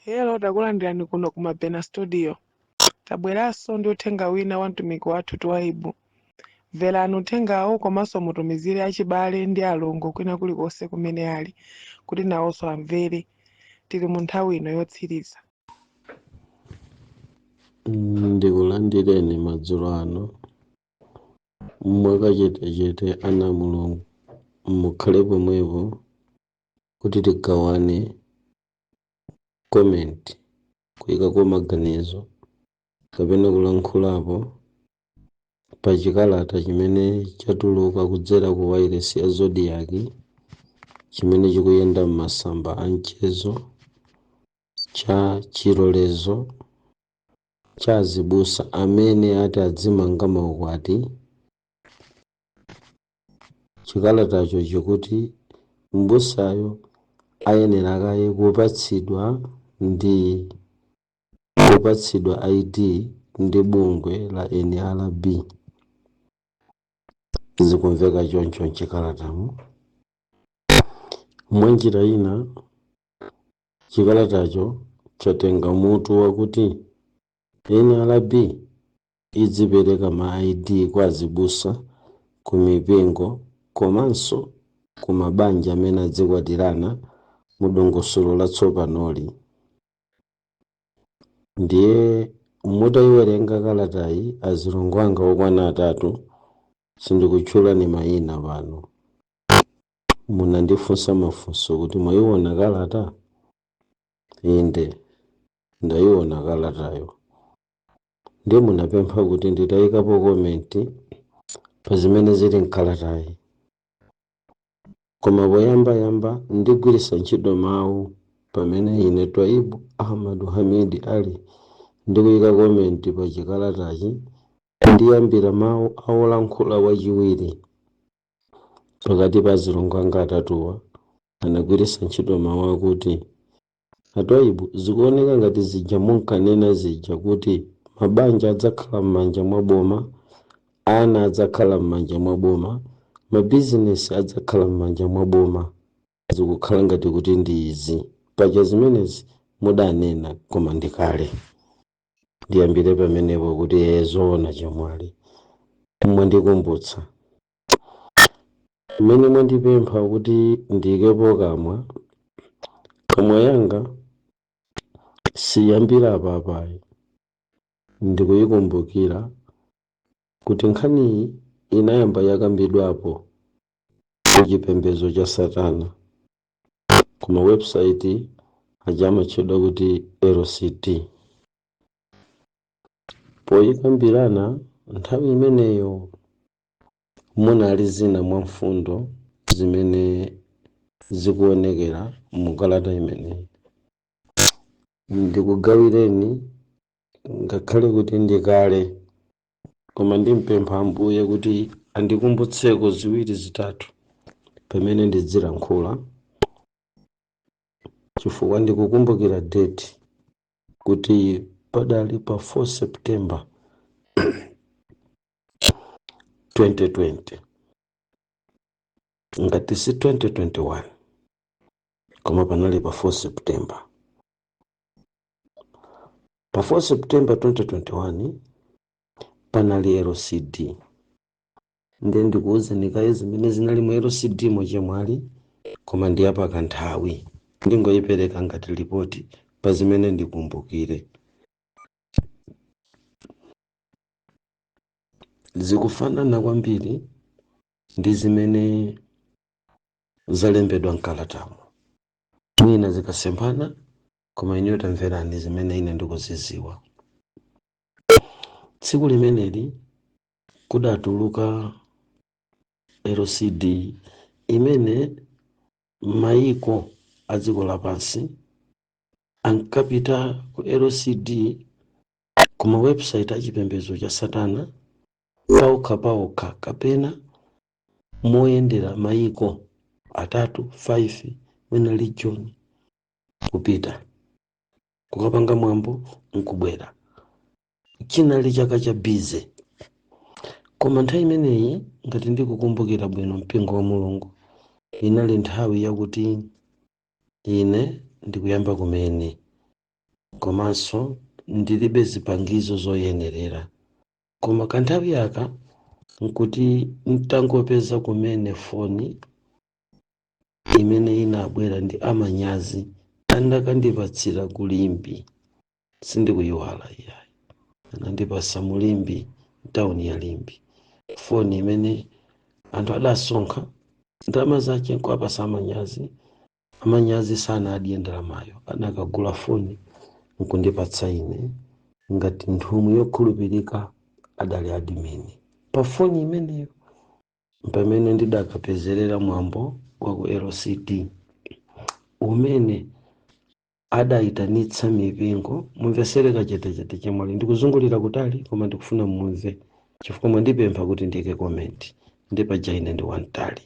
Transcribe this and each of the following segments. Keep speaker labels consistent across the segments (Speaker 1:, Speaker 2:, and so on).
Speaker 1: Hello, takulandirani kuno ku Mabena Studio. Tabweranso ndi uthenga wina wa mtumiki wathu Twaibu. Mverani uthengawo komanso mutumizire achibale ndi alongo kwina kulikonse kumene ali kuti nawonso amvere. Tili mu nthawi ino yotsiriza.
Speaker 2: Ndikulandireni madzulo ano mwakachetechete, ana a Mulungu, mukhale pomwepo kuti tigawane comment, kuyikako maganizo kapena kulankhulapo pa chikalata chimene chatuluka kudzera ku wailesi ya Zodiak chimene chikuyenda m'masamba a mchezo cha chilolezo cha azibusa amene ati adzimanga maukwati. Chikalatacho chikuti m'busayo ayenera kaye kupatsidwa ID ndi bungwe la NRB. Zikumveka choncho mchikalatamo. Mwanjira ina, chikalatacho chatenga mutu wakuti NRB idzipereka ma ID kwa azibusa ku mipingo komanso ku mabanja amene adzikwatirana mu dongosolo latsopanoli. Ndiye mutayiwerenga kalatayi, azilongo anga okwana atatu, sindikutchulani mayina pano, munandifunsa mafunso kuti mwayiona kalata. Inde, ndayiona kalatayo. Ndiye munapempha kuti nditayikapo comment pa zimene zili mkalatayi. Koma poyambayamba ndigwiritsa ntchito mawu pamene ine Twaibu Ahmadu Hamidi Ali ndikuyika comment pa chikalatachi. Ndiyambira mawu awolankhula wachiwiri pakati pa azilongo anga atatuwa. Anagwiritsa ntchito mawu akuti, "Atwaibu, zikuoneka ngati zija munkanena zija kuti mabanja adzakhala m'manja mwa boma, ana adzakhala m'manja mwa boma, mabizinesi adzakhala m'manja mwa boma, zikukhala ngati kuti ndi izi. Paja zimenezi mudanena, koma ndikale." Ndiyambire pamenepo kuti ee, zoona chemwali, mwandikumbutsa. Mmene mwandipempha kuti ndiyikepo kamwa, kamwa yanga siyambira apapayi. Ndikuyikumbukira kuti nkhaniyi inayamba yakambidwapo ku chipembedzo cha satana kuma website aja amatchedwa kuti LCD. Poyikambirana nthawi imeneyo, munali zina mwa mfundo zimene zikuonekera mu kalata imeneyi. Ndikugawireni, ngakhale kuti ndikale, koma ndimpempha Ambuye kuti andikumbutseko ziwiri zitatu pamene ndidzilankhula, chifukwa ndikukumbukira date kuti padali pa 4 September 2020, ngati si 2021, koma panali pa 4 September. Pa 4 September 2021 panali LCD. Ndiye ndikuwuzeni kaye zimene zinali mu LCD mochemwali, koma ndiyapa kanthawi, ndingoyipereka ngati ripoti pa zimene ndikumbukire. Zikufanana kwambiri ndi zimene zalembedwa mkalatamo, mwina zikasemphana, koma ineyo tamverani zimene ine ndikuziziwa. Tsiku limeneli kudatuluka LCD imene mayiko a dziko lapansi ankapita ku LCD, kuma website achipembedzo cha satana, paokha paokha kapena moyendera mayiko atatu, 5, mwina region, kupita kukapanga mwambo nkubwera. Chinali chaka cha busy. Koma nthawi imeneyi, ngati ndikukumbukira bwino, mpingo wa Mulungu, inali nthawi yakuti ine ndikuyamba kumene. Komanso ndilibe zipangizo zoyenerera. Koma kanthawi aka nkuti ntangopeza kumene foni imene inabwera ndi amanyazi anakandipatsira ku Limbe. Sindikuyiwala iyayi, anandipasa mu Limbe, tawuni ya Limbe, foni imene anthu adasonkha ndalama zace nkuwapasa amanyazi. Amanyazi sanadye ndalamayo, anakagula foni nkundipatsa ine ngati nthumwi yokhulupirika. Adali admin pa foni imeneyo. Pamene ndidakapezerera mwambo wa ku LCD umene adayitanitsa mipingo. Mumvesere kachetechete chemwali, ndikuzungulira kutali koma ndikufuna mumve chifukwa mwandipempha kuti ndiyike comment. Ndipaja ine ndi wamtali,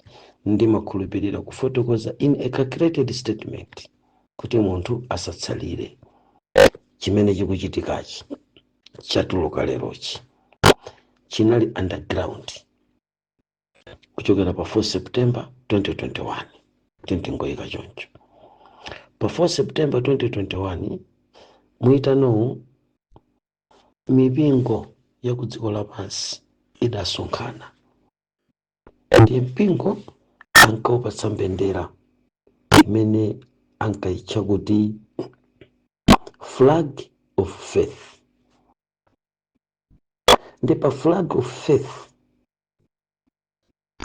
Speaker 2: ndimakhulupirira kufotokoza in a calculated statement kuti munthu asatsalire. Chimene chikuchitikachi chatuluka lerochi chinali underground kuchokera pa 4 September 2021. Tingoyika choncho, pa 4 September 2021 muitanowu mipingo ya ku dziko lapansi idasonkhana. Ndiye mpingo ankaupatsa mbendera imene ankayitcha kuti flag of faith. Ndi pa flag of faith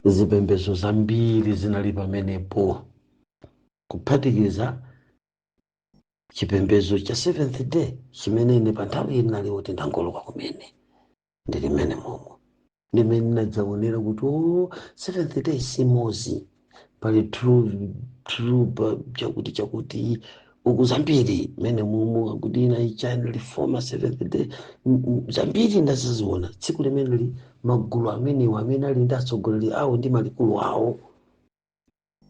Speaker 2: zipembedzo zambiri zinali pamenepo, kuphatikiza chipembedzo cha Seventh Day chimene ine pa nthawi inali kuti ndangolowa kumene. Ndili mmene momwe ndimene ndinadzaonera kuti o, Seventh Day simozi, pali true true chakuti chakuti uku zambiri mmene mumu akuti ina ichani Reformer, Seventh Day, zambiri ndaziziona tsiku limeneli. Magulu amenewo amene ali ndi atsogoleri awo ndi malikulu awo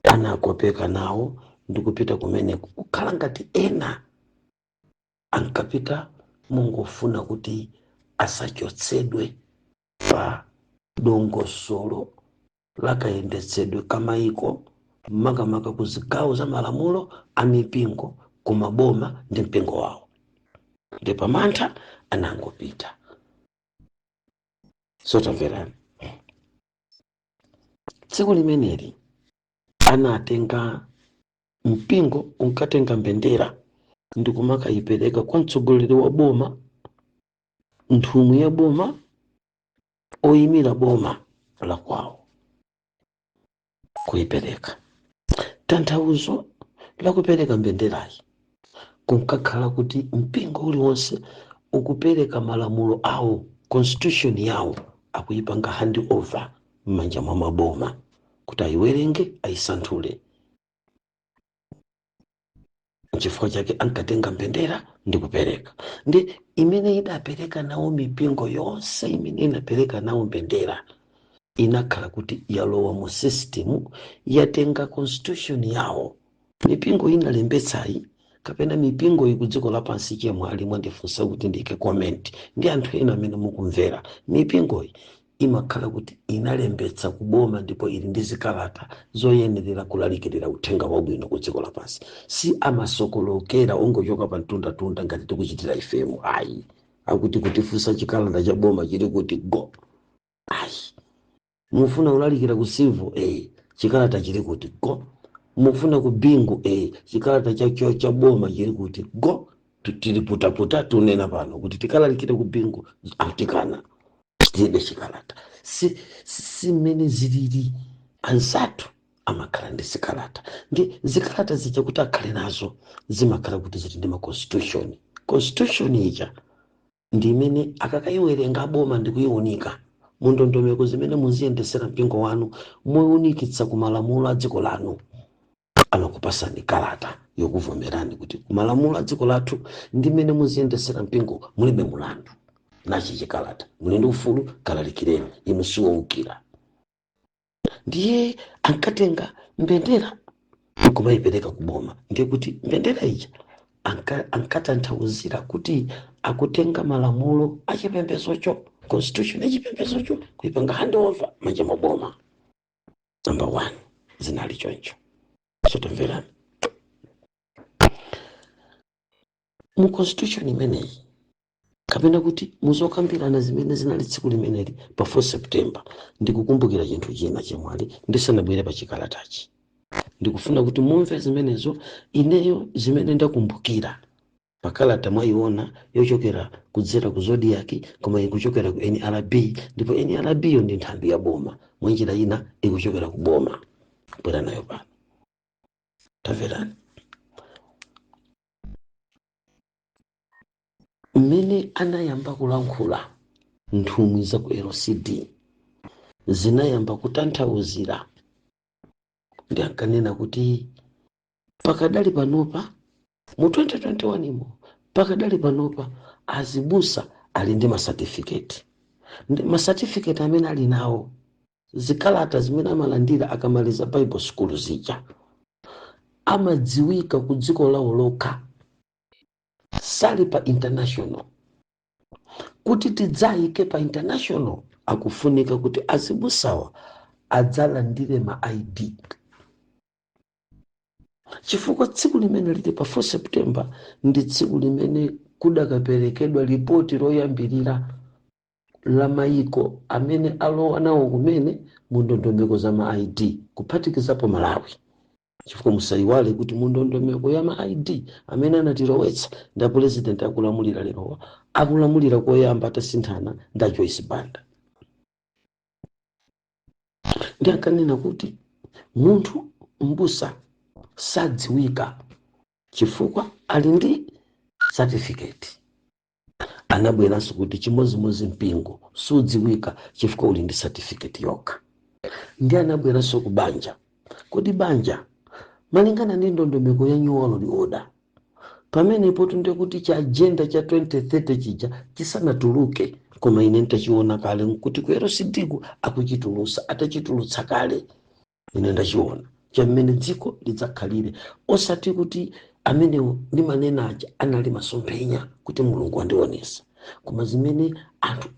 Speaker 2: anakopeka nawo ndikupita kumeneko, kukhala ngati ena ankapita mungofuna kuti asachotsedwe pa dongosolo lakayendetsedwe kamayiko, makamaka ku zigawo za malamulo a mipingo kumaboma ndi mpingo wawo. Ndi pamantha anangopita. Sotamverani, tsiku limeneli anatenga mpingo unkatenga mbendera ndikumakayipereka kwa mtsogoleri wa boma, nthumwi ya boma, oyimira boma la kwawo kuyipereka. Tanthauzo la kupereka mbenderayi kunkakhala kuti mpingo uliwonse ukupereka malamulo awo, constitution yawo, akuyipanga hand over m'manja mwa maboma kuti ayiwerenge, ayisanthule. Nchifukwa chake ankatenga mbendera ndi kupereka. Ndi imene idapereka nawo mipingo yonse imene inapereka nawo mbendera inakhala kuti yalowa mu system, yatenga constitution yawo mipingo inalembetsayi kapena mipingo iyi ku dziko lapansi. Chemwali, mwandifunsa kuti ndike comment ndi anthu ena amene mukumvera, mipingoyi imakhala kuti inalembetsa kuboma ndipo ili ndi zikalata zoyenerera kulalikirira uthenga wabwino ku dziko lapansi. Si amasokolokera ongochoka pa mtundatunda ngati tikuchitira ifemu, ayi. Akuti kutifunsa chikalata cha boma chili kuti go, ayi. Mufuna kulalikira ku Civil, chikalata chili kuti go. Mufuna ku Bingu, chikalata cha boma chili kuti go. Tili putaputa tunena pano kuti tikalalikire ku Bingu, atikana, tilibe chikalata. Si mmene zilili. Anzathu amakhala ndi zikalata, ndi zikalata zija kuti akhale nazo zimakhala kuti zili ndi ma constitution. Constitution ija ndi imene akakayiwerenga boma ndi kuyiunika mundondomeko zimene muziyendesera mpingo wanu, moyunikitsa ku malamulo a dziko lanu, amakupasani kalata yokuvomerani kuti kumalamulo a dziko lathu ndi mmene muziyendesera mpingo mulibe mulandu. Nachi chikalata, muli ndi ufulu, kalalikireni, inu siwowukira. Ndiye ankatenga mbendera nkumayipereka kuboma. Ndiye kuti mbendera ija ankatanthauzira kuti akutenga malamulo achipembezocho, constitution yachipembezocho, kuipanga handover manja mwa boma. Number one, zinali choncho. Sotamverani, Mu constitution imeneyi, kapena kuti muzokambirana zimene zinali tsiku limeneli pa 4 September, ndikukumbukira chinthu china chemwali. Ndisanabwere pa chikalatachi, ndikufuna kuti mumve zimenezo. Ineyo zimene ndakumbukira pakalata mwayiona yochokera kudzera ku Zodiak, koma ikuchokera ku NRB, ndipo NRB yo ndi nthambi ya boma, mwanjira ina ikuchokera ku boma. Bwera nayo pano, tamverani mmene anayamba kulankhula. Nthumwi za ku LCD zinayamba kutanthauzira ndi ankanena kuti pakadali panopa mu 2021 imo, pakadali panopa azibusa ali ndi masatifiketi. Ndi masatifiketi amene ali nawo, zikalata zimene amalandira akamaliza Bible school zija, amadziwika ku dziko lawo lokha, sali pa international. Kuti tidzayike pa international, akufunika kuti azibusawa adzalandire ma ID, chifukwa tsiku limene lili pa 4 September ndi tsiku limene kudakaperekedwa ripoti loyambirira la mayiko amene alowa nawo kumene mu ndondomeko za ma ID, kuphatikizapo Malawi, chifukwa musayiwale kuti mu ndondomeko ya ma ID amene anatilowetsa nda president akulamulira lerowa, akulamulira koyamba atasinthana nda Joyce Banda. Ndi akanena kuti munthu mbusa sadziwika chifukwa ali ndi certificate. Anabweranso kuti chimodzimodzi mpingo sudziwika chifukwa uli ndi certificate yokha. Ndi anabweranso ku banja, kuti banja malingana ndi ndondomeko ya New World Order, pamenepo tunde kuti cha agenda cha 2030 chija chisanatuluke, koma ine ntachiona kale nkuti ku LCD ku akuchitulusa, atachitulutsa kale. Ine ndachiona chamene dziko lidzakhalire, osati kuti amenewo ndimanena aja anali masomphenya kuti Mulungu andionesa, koma zimene anthu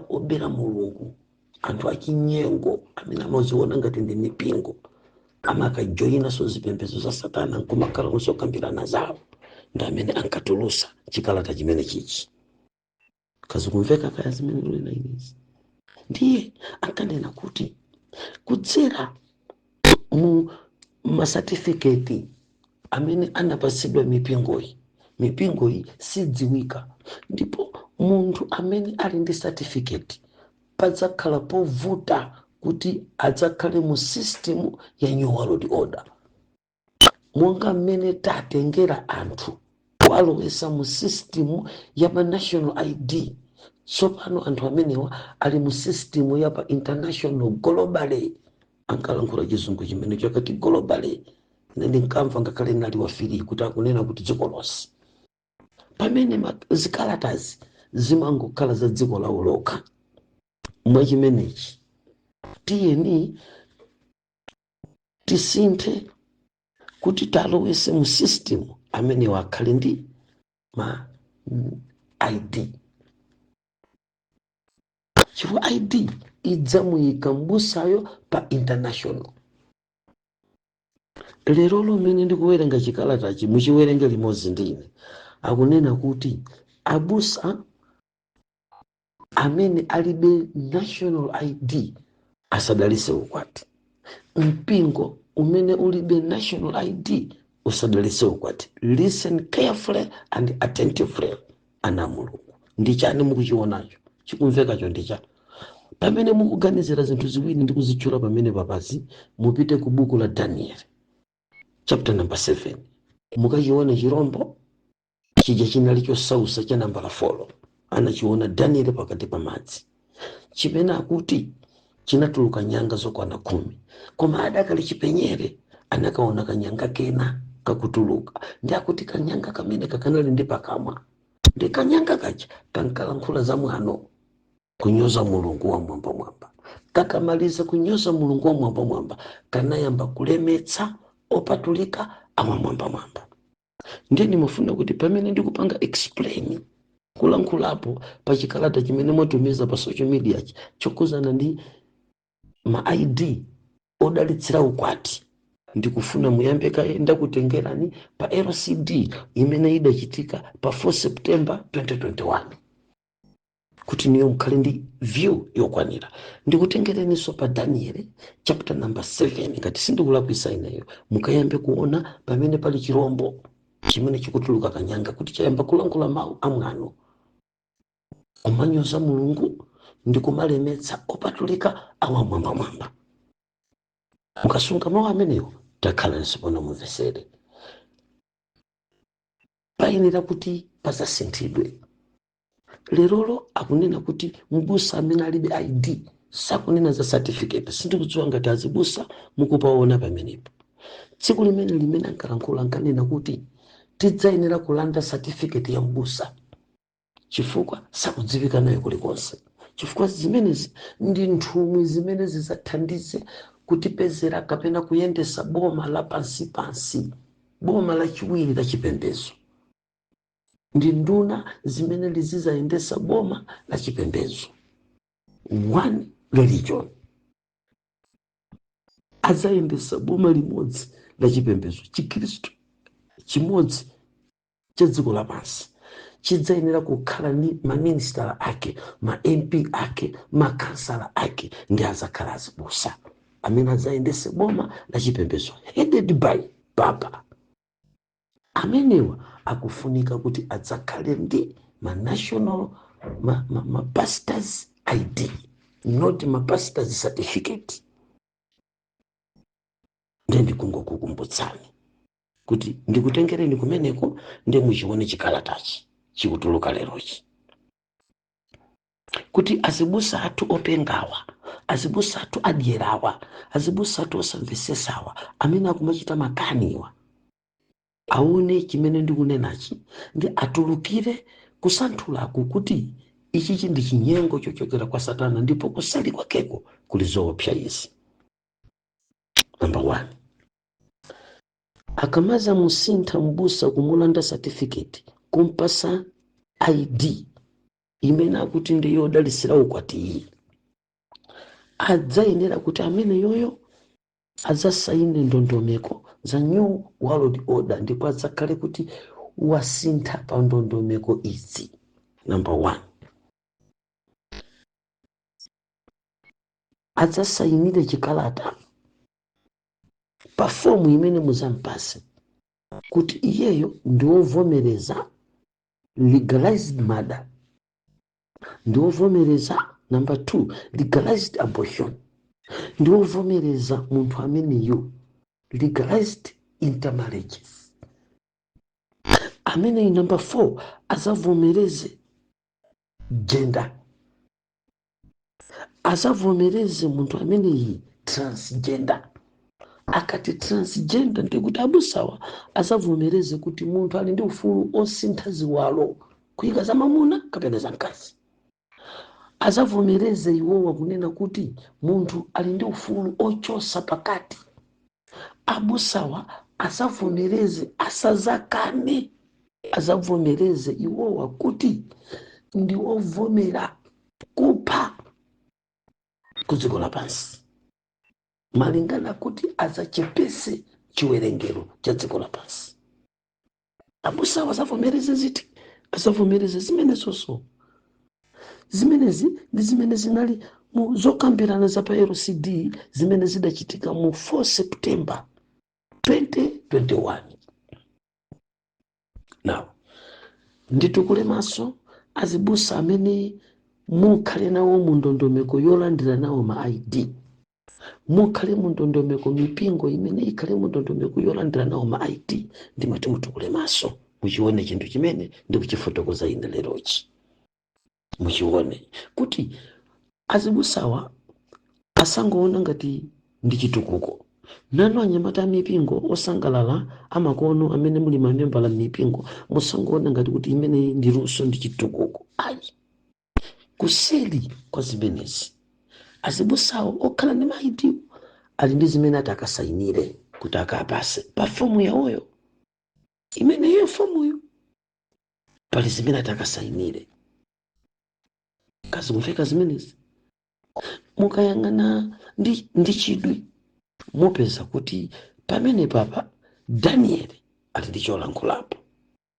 Speaker 2: obera Mulungu, anthu achinyengo amene amaziona ngati ndi mipingo, amakajoyinaso zipembedzo za satana nkumakhala onsokambirana zawo, ndi amene ankatulusa chikalata chimene chichi. Kazikumveka kaya zimene lulena inezi? Ndiye ankanena kuti kudzera mu masatifiketi amene anapatsidwa mipingoyi, mipingoyi sidziwika, ndipo munthu amene ali ndi certificate padzakhala povuta kuti adzakhale mu system ya New World Order, monga mmene tatengera anthu kuwalowesa mu system ya pa national ID. Tsopano anthu amenewa ali mu system ya pa international, globally. Ankalankhula chizungu chimene chakati globally, ine ndinkamva ngakhale nali wafiri kuti akunena kuti dziko lonse, pamene zikalatazi zimangokhala za dziko lawo lokha. Mwachimenechi tiyeni tisinthe kuti talowese mu system amenewa akhale ndi ma ID, chifukwa ID idzamuyika mbusayo pa international. Lero lomene ndikuwerenga chikalatachi, muchiwerenge limodzi ndine. Akunena kuti abusa amene alibe national ID asadalise ukwati, mpingo umene ulibe national ID usadalise ukwati. Listen carefully and attentively, ana Mulungu. Ndi chani mukuchionacho chikumvekacho? Ndi chani pamene mukuganizira zinthu ziwiri ndi kuzitchula pamene papazi? Mupite ku buku la Daniel chapter number 7, mukachione chirombo chija chinali chosausa cha nambala 4 anachiona Daniel pakati pa madzi, chimene akuti chinatuluka nyanga zokwana 10, koma adakali chipenyere anakaona kanyanga kena kakutuluka. Ndi akuti kanyanga kamene kakanali ndi pakamwa, ndi kanyanga kaja kankalankhula za mwano, kunyoza Mulungu wa mwambamwamba. Kakamaliza kunyoza Mulungu wa mwambamwamba, kanayamba kulemetsa opatulika amwamwambamwamba. Ndiye ndimafuna kuti pamene ndikupanga explain, kulankhulapo pa chikalata chimene mwatumiza pa social media chokhuzana ndi ma ID odalitsira ukwati, Ndikufuna muyambe kaye ndakutengerani pa LCD imene idachitika pa 4 September 2021, kuti niyo mukhale ndi view yokwanira. Ndikutengereninso pa Daniel chapter number 7, ngati sindikulakwisa ineyo, mukayambe kuona pamene pali chirombo chimene chikutuluka kanyanga, kuti chayamba kulankhula mawu amwano, kumanyoza Mulungu ndi kumalemetsa opatulika awamwambamwamba. Mukasunga mawu amenewo, takhala pano mumvesere. Payenera kuti pazasinthidwe. Lerolo akunena kuti mbusa amene alibe ID, sakunena za certificate. Sindikudziwa ngati azibusa mukupaona pamenepo. Tsiku limene ankalankhula, ankanena kuti tidzayenera kulanda certificate ya mbusa, chifukwa sakudziwika nayo kulikonse, chifukwa zimenezi ndi nthumwi zimene zidzathandize kutipezera kapena kuyendesa boma la pansipansi, boma lachiwiri la chipembedzo. Ndi nduna zimene lizizayendesa boma la chipembedzo, one religion. Adzayendesa boma limodzi la chipembedzo, Chikhristu chimodzi cha dziko lapansi. Chidzayenera kukhala ndi maministala ake, ma MP ake, makansala ake, ndi azakhala azibusa amene adzayendese boma la chipembedzo headed by papa. Amenewa akufunika kuti adzakhale ndi ma national ma pastors ID, not ma pastors certificate. Ndiye ndikungokukumbutsani kuti ndikutengereni kumeneko, ndi muchione chikalatachi chikutuluka lerochi, kuti azibusa athu opengawa, azibusa athu adyerawa, azibusa athu osamvesesawa, amene akumachita makaniwa, aone chimene ndikunenachi ndi atulukire kusanthulaku kuti ichichi ndi chinyengo chochokera kwa Satana, ndipo kusali kwakeko kuli zoopsa izi. Number one, akamaza musintha mbusa kumulanda certificate, kumpasa ID imene akuti ndi yodalisira ukwati iyi, adzayenera kuti amene yoyo adzasaine ndondomeko za New World Order, ndipo adzakhale kuti wasintha pa ndondomeko izi. Number one, adzasayinire chikalata pa fomu imene muzampase kuti iyeyo ndiwovomereza legalized murder, ndiwovomereza, number two, legalized abortion, ndiwovomereza munthu ameneyo legalized intermarriages, ameneyo, number four, azavomereze gender, azavomereze munthu ameneyi transgender. Akati transgender, ndikuti abusawa azavomereze kuti munthu ali ndi ufulu osintha ziwalo, kuyika za mamuna kapena za mkazi. Azavomereze iwowa kunena kuti munthu ali ndi ufulu ochosa pakati. Abusawa azavomereze, asazakane, azavomereze iwowa kuti ndi ovomera kupha ku dziko lapansi, malingana kuti azachepese chiwerengero cha dziko lapansi. Abusawa azavomereze ziti? Azavomereze zimenezonso. Zimenezi ndi zimene zinali mu zokambirana za pa LCD zimene zidachitika mu 4 September 2021. Now nditukule maso azibusa amene mukhale nawo mu ndondomeko yolandira nawo ma ID, mukhale mu ndondomeko, mipingo imene ikhale mu ndondomeko yolandira nawo ma ID, ndimati mutukule maso muchione chinthu chimene ndikuchifotokoza ine lerochi. Muchione kuti azibusawa asangoona ngati ndi chitukuko. Nanu anyamata amipingo osangalala amakono amene muli mamembala m'mipingo, musangoona ngati kuti imeneyi ndi luso, ndi chitukuko. Ayi, kuseli kwa zimenezi azibusawo okhala ndi ma ID ali ndi zimene ati akasayinire kuti akapase pa fomu yawoyo imeneyo. Fomuyo pali zimene ati akasayinire. Kazikumveka zimenezi? Mukayang'ana ndi chidwi, mupeza kuti Pamene papa Danieli ali ndi cholankhulapo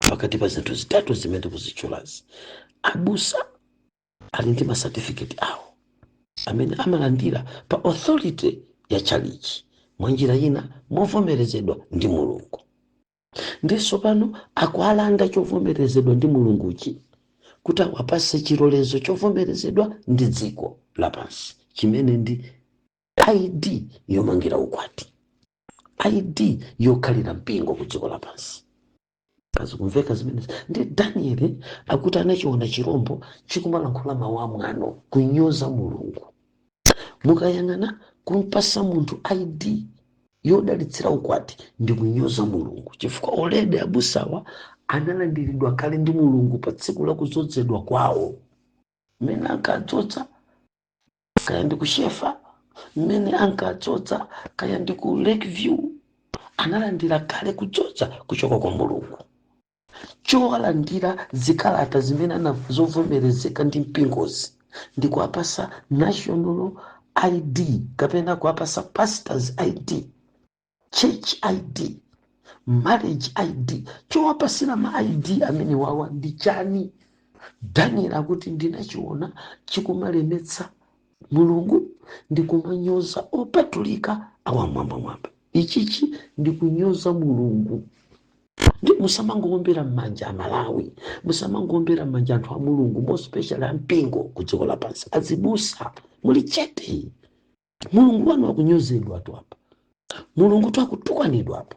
Speaker 2: pakati pa zinthu zitatu zimene tikuzitchulazi. Abusa ali ndi masatifiketi awo amene amalandira pa authority ya chalichi, mwa njira ina movomerezedwa ndi Mulungu. Ndiso pano akualanda chovomerezedwa ndi Mulunguchi kuti awapase chilolezo chovomerezedwa ndi dziko lapansi, chimene ndi ID yomangira ukwati, ID yokhalira mpingo ku dziko lapansi. Kazikumveka zimenezi? Ndi Danieli akuti anachiona chirombo chikumalankhula mawu amwano, kunyoza Mulungu. Mukayang'ana, kumpasa munthu ID yodalitsira ukwati ndi kunyoza Mulungu, chifukwa already abusawa analandiridwa kale ndi Mulungu pa tsiku la kudzozedwa kwawo, mmene ankadzodza kaya ndi ku Shefa, mmene ankadzodza kaya ndi ku Lakeview, analandira kale kudzodza kuchoka kwa Mulungu. Chowalandira zikalata zimene zovomerezeka ndi mpingozi ndi kuwapasa national ID kapena kuwapasa pastors ID, church ID, marriage ID, chowapasira ma ID amene wawa ndi chani? Daniel akuti ndinachiona chikumalemetsa Mulungu ndi kumanyoza opatulika awamwambamwamba. Ichichi ndi kunyoza Mulungu. Ndi musamangowombera m'manja Amalawi, musamangowombera m'manja anthu a Mulungu, more especially ampingo ku dziko lapansi. Azibusa muli chete, Mulungu wanu akunyozedwa tu apa, Mulungu tu akutukwanidwa apa.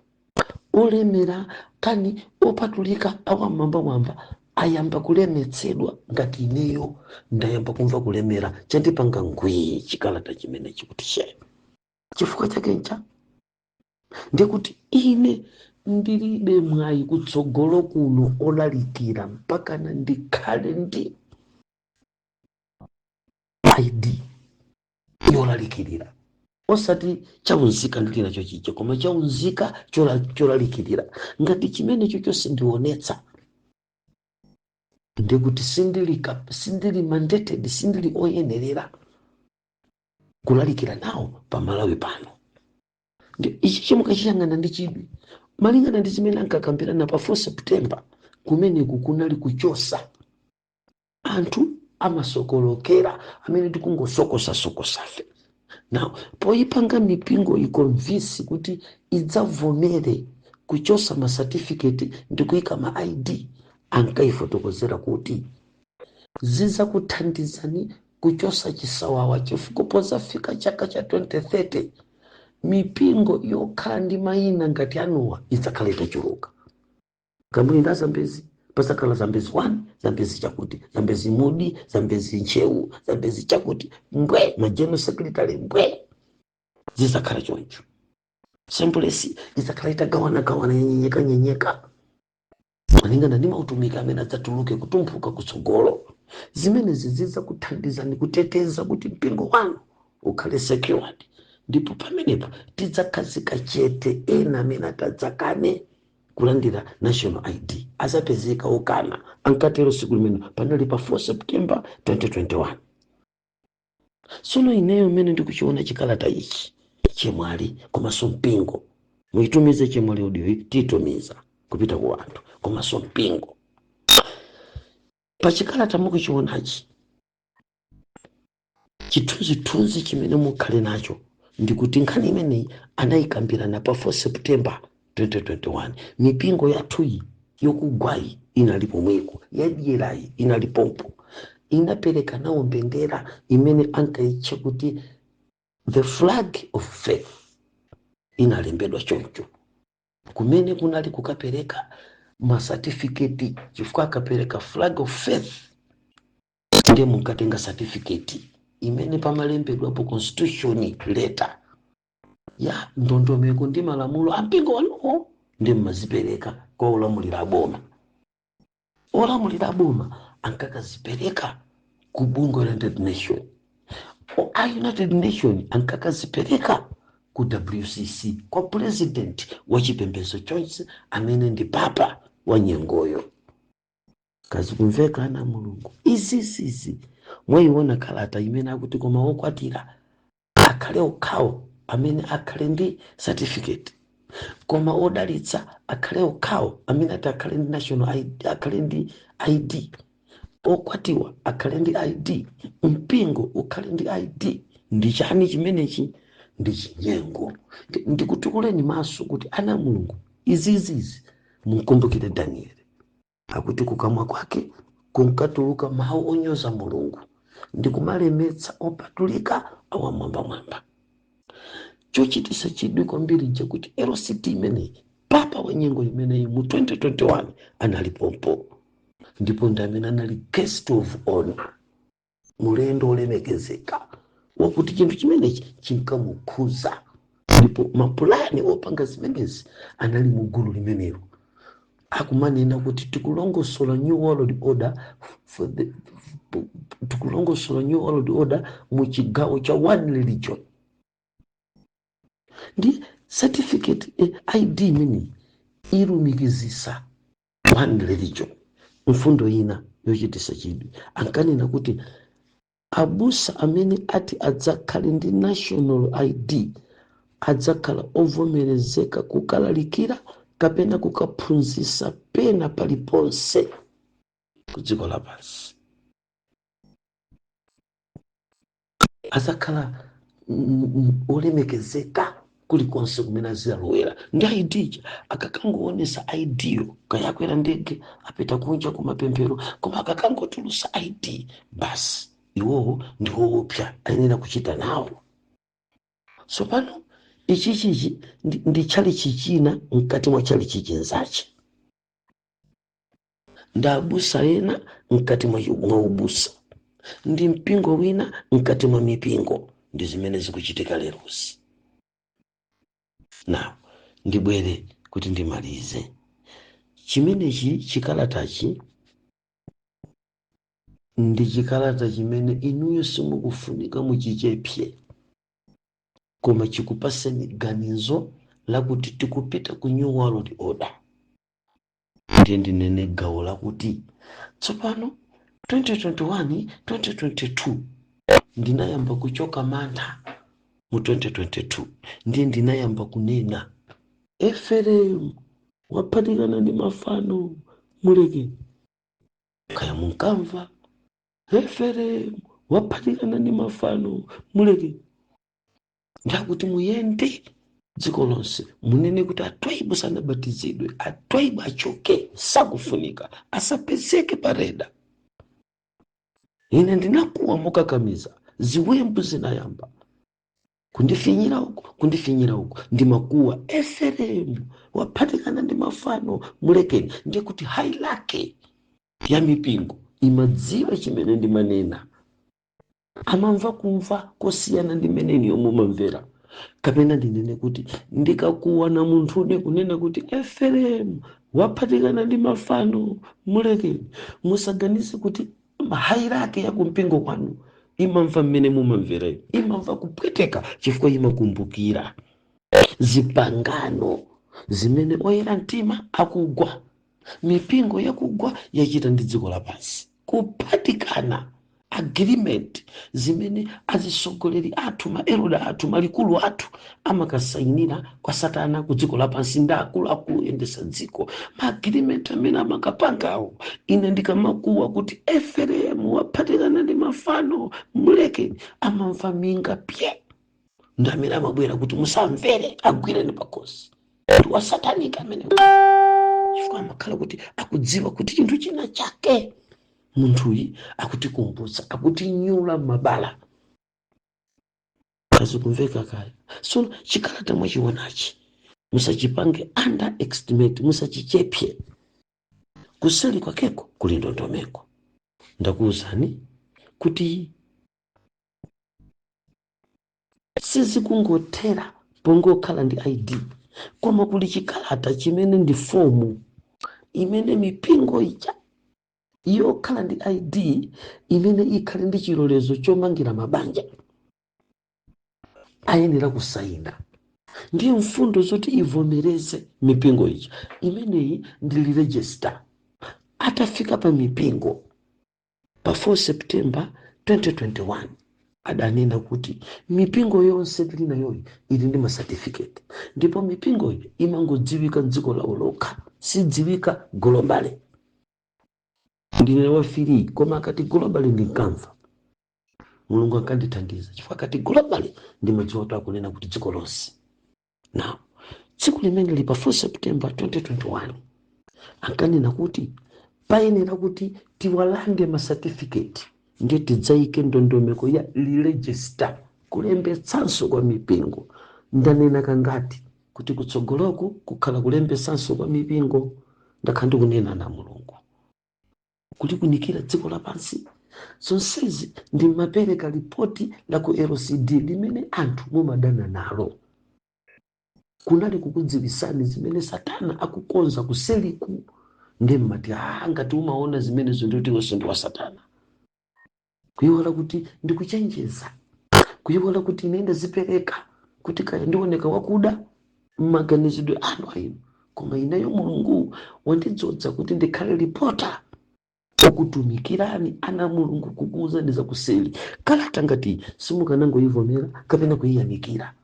Speaker 2: Olemera kani opatulika awamwambamwamba ayamba kulemetsedwa. Ngati ineyo ndayamba kumva kulemera, chandipanga ngwii chikalata chimene chikuti she. Chifukwa chake ncha ndikuti ine ndilibe mwayi kutsogolo kuno olalikira mpakana ndikhale ndi ID yolalikirira, osati chaunzika ndili nacho chija, koma chaunzika cholalikirira. Ngati chimenecho chonse ndionetsa, ndikuti sindili mandated, sindili oyenerera kulalikira nawo pa Malawi pano. Ndi ichi chimukachiyang'ana ndi chidwi malingana ndi zimene ankakambirana pa 4 September. Kumeneku kunali kuchosa anthu amasokolokera amene tikungosokosasokosafe. Now poyipanga mipingo i convince kuti idzavomere kuchosa masatifiketi ndi kuyika ma ID, ankayifotokozera kuti zizakuthandizani kuchosa chisawawa, chifukwa pozafika chaka cha 2030 mipingo yokhala ndi mayina ngati anuwa idzakhala itachuluka. Kamwina Zambezi pasakhala Zambezi 1, Zambezi chakuti, Zambezi Mudi, Zambezi Ncheu, Zambezi chakuti, mbwe ma general secretary mbwe, zizakhala choncho. Assemblies izakhala itagawanagawana, yanyenyeka nyenyeka malingana ndi mautumiki amene adzatuluke kutumphuka kutsogolo. Zimenezi zidzakuthandizani kuteteza kuti mpingo wanu ukhale secured, ndipo pamenepo tidzakhazika chete ena amene atadzakane kulandira national ID, azapezeka okana. Ankatero siku limene panali pa 4 September 2021. Sono ineyo mmene ndikuchiona chikalata ichi, chemwali komanso mpingo, muyitumize chemwali audio, tiyitumiza kupita ku anthu komanso mpingo. Pachikalata mukuchionachi, chithunzithunzi chimene mukhale nacho ndikuti nkhani imeneyi anayikambirana pa 4 September 2021. Mipingo yathuyi yokugwayi inali pomweko, yadyerayi inali pompo, inapereka nawo mbendera imene ankayitcha kuti the flag of faith, inalembedwa choncho. Kumene kunali kukapereka masatifiketi, chifukwa akapereka flag of faith ndiye munkatenga certificate imene pamalembedwapo constitution letter ya ndondomeko ndi malamulo ampingo wanuwo, ndi mmazipereka kwa olamulira aboma. Olamulira aboma ankakazipereka ku bungwe la United Nation. A United Nation ankakazipereka ku WCC, kwa president wa chipembedzo chonse amene ndi papa wa nyengoyo. Kazikumveka ana Mulungu izizizi? Mwayiona kalata imene akuti koma wokwatira akhale okhawo amene akhale ndi certificate. Koma odalitsa akhale okhawo amene ati akhale ndi national ID, akhale ndi ID, okwatiwa akhale ndi ID, mpingo ukhale ndi ID. Ndi chani chimenechi? Ndi chinyengo. Ndikutikuleni maso kuti ana a Mulungu, izizizi munkumbukire Danieli, akuti kukamwa kwake kunkatuluka mawu onyoza Mulungu ndi kumalemetsa opatulika awamwambamwamba. Chochitisa chidwi kwambiri nchakuti LCD imeneyi, papa wa nyengo imeneyi mu 2021 anali pompo, ndipo ndi amene anali guest of honor, mulendo olemekezeka, wakuti chinthu chimenechi chinkamukhuza, ndipo mapulani opanga zimenezi anali mu gulu limenelo, akumanena kuti tikulongosola new world order for the, tikulongosola new world order mu chigawo cha one religion. Ndi certificate ID imeneyi ilumikizisa one religion. Mfundo ina yochitisa chidwi, ankanena kuti abusa amene ati adzakhale ndi national ID adzakhala ovomerezeka kukalalikira kapena kukaphunzitsa pena paliponse ku dziko lapansi. Adzakhala olemekezeka kulikonse kumene azilowera ndi ID ija. Akakangoonesa ID yo, kayakwera ndege, apita kunja kumapemphero, koma akakangotulusa ID basi, iwowo ndi woopsa, ayenera kuchita nawo. Tsopano ichichichi ndi tchalichi china mkati mwa tchalichi chinzache, ndi abusa ena mkati mwa ubusa, ndi mpingo wina mkati mwa mipingo. Ndi zimene zikuchitika lerosi. Now ndibwere kuti ndimalize chimenechi. Chikalatachi ndi chikalata chimene inuyo simukufunika muchichepse, koma chikupaseni ganizo lakuti tikupita ku new world order. Ndiye ndinene gawo lakuti tsopano 2021, 2022 ndinayamba kuchoka mantha. Mu 2022 ndiye ndinayamba kunena Efereimu waphatikana ndi mafano, muleke. Kaya munkamva Efereimu waphatikana ndi mafano, muleke. Ndakuti muyende dziko lonse munene kuti atwaibu sanabatizidwe, atwaibu achoke, sakufunika, asapezeke pareda. Ine ndinakuwa mokakamiza, ziwembu zinayamba kundifinyira uku, kundifinyira uku. Ndimakuwa Efereimu waphatikana ndi mafano, mulekeni. Ndiye kuti hierarchy ya mipingo imadziwa chimene ndimanena, amamva kumva kosiyana ndi mmene yomwe mumamvera. Kapena ndinene kuti ndikakuwa na munthune kunena kuti Efereimu waphatikana ndi mafano, mulekeni, musaganize kuti hierarchy ya kumpingo kwanu imamva mmene mumamvera. Imamva kupweteka chifukwa imakumbukira zipangano zimene oyera mtima akugwa, mipingo yakugwa yachita ndi dziko lapansi, kuphatikana agreement zimene azisogoleri athu, ma elder athu, malikulu athu amakasayinira kwa Satana ku dziko lapansi ndi akuluakulu oyendesa dziko, ma agreement amene amakapangawo. Ine ndikamakuwa kuti Efereimu waphatikana ndi mafano, muleke, amamva minga pye. Ndi amene amabwera kuti musamvere, agwireni pakhosi, ndi wasatanika amene, chifukwa amakhala kuti akudziwa kuti chinthu china chake munthuyi akutikumbutsa, akutinyula mabala kazikumveka kaya. So chikalata mwachionachi musachipange underestimate, musachichepye. Kuseli kwakeko kuli ndondomeko. Ndakuwuzani kuti sizikungothera pongokhala ndi ID, koma kuli chikalata chimene ndi fomu imene mipingo ija yokhala ndi ID imene ikhale ndi chilolezo chomangira mabanja ayenera kusayina, ndiye mfundo zoti ivomereze mipingo ija. Imeneyi ndi register. Atafika pa mipingo pa 4 September 2021. Adanena kuti mipingo yonse tili nayoyi ili ndi masatifiketi, ndipo mipingoyi imangodziwika mdziko lawo lokha, sidziwika globally. Ndine wa free, koma akati globally ndinkamva. Mulungu ankandithandiza chifukwa akati globally ndimadziwa kuti akunena kuti dziko lonse. Now, tsiku limene li pa 4 September 2021 ankanena kuti payenera kuti tiwalande masatifiketi, ndiye tidzayike ndondomeko ya re-register, kulembetsanso kwa mipingo. Ndanena kangati kuti kutsogoloku kukhala kulembetsanso kwa mipingo? Ndakhala ndikunena na Mulungu kuti kunikira dziko lapansi. Zonsezi ndimapereka ripoti la ku LCD limene anthu mumadana nalo. Kunali kukudziwisani zimene Satana akukonza kuseliku, ndi mmati, "Ah, ngati umaona zimenezo ndikuti iwenso ndi wa Satana." Kuyiwala kuti ndikuchenjeza, kuyiwala kuti ine ndazipereka kuti kaya ndioneka wakuda mmaganizidwe anu ainu, koma ineyo Mulungu wandidzodza kuti ndikhale reporter okutumikirani ana Mulungu, kukuwuzani zakuseli. Kalata ngati simukanangoyivomera kapena kuyiyamikira,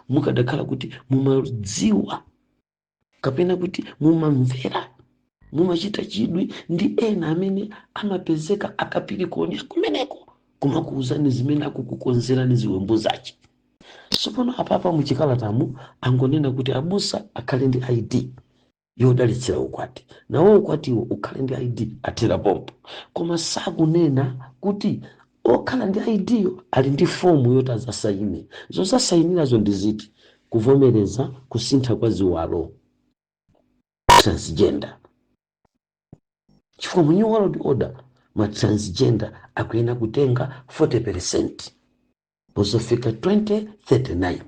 Speaker 2: mukadakhala kuti mumadziwa kapena kuti mumamvera, mumachita chidwi ndi ena amene amapezeka akapirikoni kumeneko kumakuwuzani zimene akukukonzerani ziwembu zace. Tsopano apapa muchikalatamu angonena kuti abusa akhale ndi ID yodalitsira ukwati, nawo ukwatiwo ukhale ndi ID, athera pompo. Koma sakunena kuti okhala ndi ID yo ali ndi fomu yoti azasayine. Zosasayinirazo ndi ziti? Kuvomereza kusintha kwa ziwalo, transgender, chifukwa mu New World Order ma transgender akuyenera kutenga 40. Pozafika 2039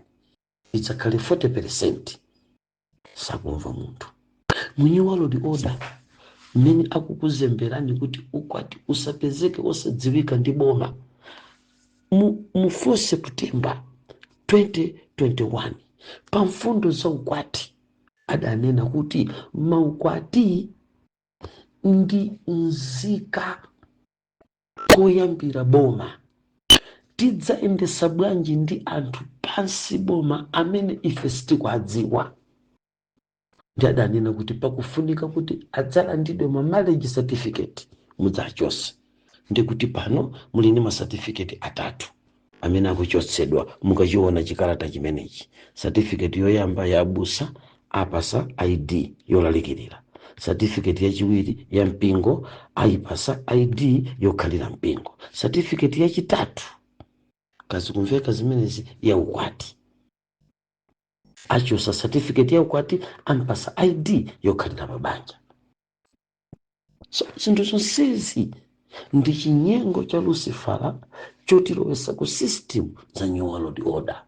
Speaker 2: idzakhale 40. Sakumva munthu. Mu New World Order mmene akukuzemberani kuti ukwati usapezeke osadziwika ndi boma, mu 4 September 2021 pa mfundo za ukwati adanena kuti maukwati ndi nzika koyambira boma. Tidzayendesa bwanji ndi anthu pansi boma amene ife sitikuadziwa? Ndi adanena kuti pakufunika kuti adzalandidwe ma marriage certificate, mudzachose. Ndikuti pano muli ndi ma certificate atatu amene akuchotsedwa. Mukachiona chikalata chimenechi, certificate yoyamba ya abusa apasa ID yolalikirira, certificate yachiwiri ya mpingo ayipasa ID yokhalira mpingo, certificate yachitatu, kazikumveka zimenezi, ya ukwati. Achosa certificate ya ukwati, ampasa ID yokhalira mabanja. So zinthu zonsezi ndi chinyengo cha Lucifera chotilowesa ku system za New World Order.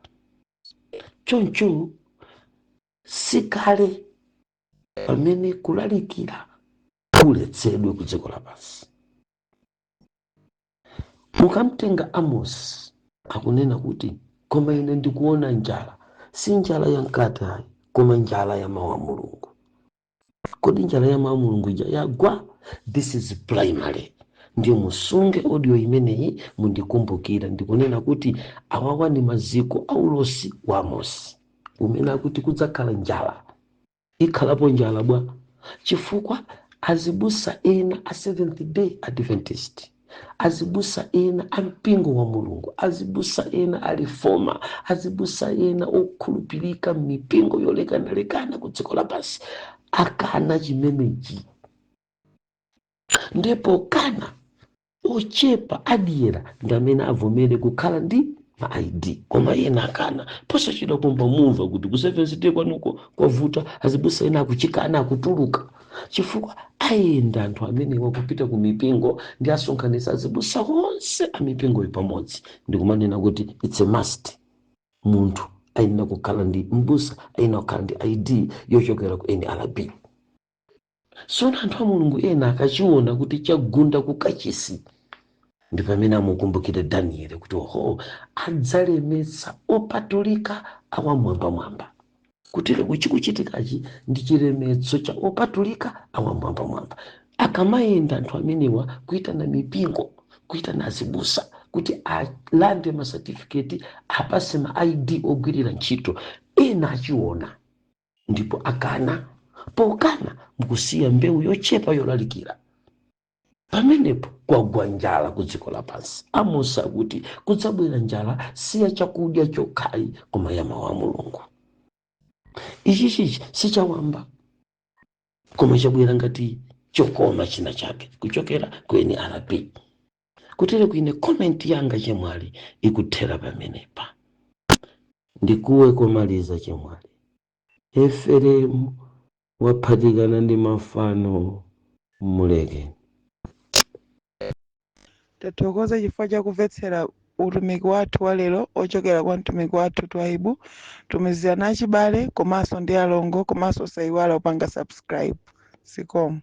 Speaker 2: Choncho sikale pamene kulalikira kuletsedwe ku dziko lapansi. Mukamtenga Amos, akunena kuti, "Koma ine ndikuona njala, si njala ya mkate ayi, koma njala ya mawu a Mulungu." Kodi njala ya mawu a Mulungu ija yagwa? This is primary. Ndiyo musunge audio imeneyi, mundikumbukira ndikunena kuti awawa ni maziko a ulosi wa Amosi umene akuti kudzakhala njala. Ikhalapo njala bwa? Chifukwa azibusa ena a Seventh Day Adventist, azibusa ena a mpingo wa Mulungu, azibusa ena a Reformer, azibusa ena okhulupirika m'mipingo yolekanalekana ku dziko lapansi akana chimenechi. Ndipo kana ochepa adyera ndi amene avomere kukhala ndi ma ID, koma ena akana. Posachedwa kumva mumva kuti ku Seventh Day kwanuko kwavuta, azibusa ena akuchikana, akutuluka, chifukwa ayenda anthu amenewa kupita ku mipingo ndi asonkhanitsa azibusa onse a mipingoyo pamodzi ndikumanena kuti it's a must, munthu ayenera kukhala ndi, mbusa ayenera kukhala ndi ID yochokera ku NRB. Sono anthu a Mulungu ena akachiona kuti chagunda ku kachisi, ndi pamene amukumbukire Danieli kuti oho, adzalemetsa opatulika awamwambamwamba. Kutero kuchikuchitikachi ndi chilemetso cha opatulika awamwambamwamba. Akamayenda anthu amenewa kuitana mipingo, kuitana azibusa, Kuti alande masatifiketi, apase ma ID ogwirira ntchito. Ena achiona ndipo akana. Pokana, mukusiya mbewu yochepa yolalikira. Pamenepo kwagwa njala ku dziko lapansi. Amosi akuti kudzabwera njala, siya chakudya chokhayi, koma ya mawu a Mulungu. Ichi chichi sichawamba, koma chabwera ngati chokoma china chake kuchokera ku NRB. Kutere kuine comment yanga, chemwali, ikuthera pamenepa. Ndikuwe komaliza, chemwali, Eferemu waphatikana ndi mafano, mulekeni.
Speaker 1: Tathokoza chifukwa chakumvetsera utumiki wathu wa lero ochokera kwa mtumiki wathu Twaibu. Tumizirana achibale komanso ndi alongo, komanso osayiwala kupanga subscribe. Zikomo.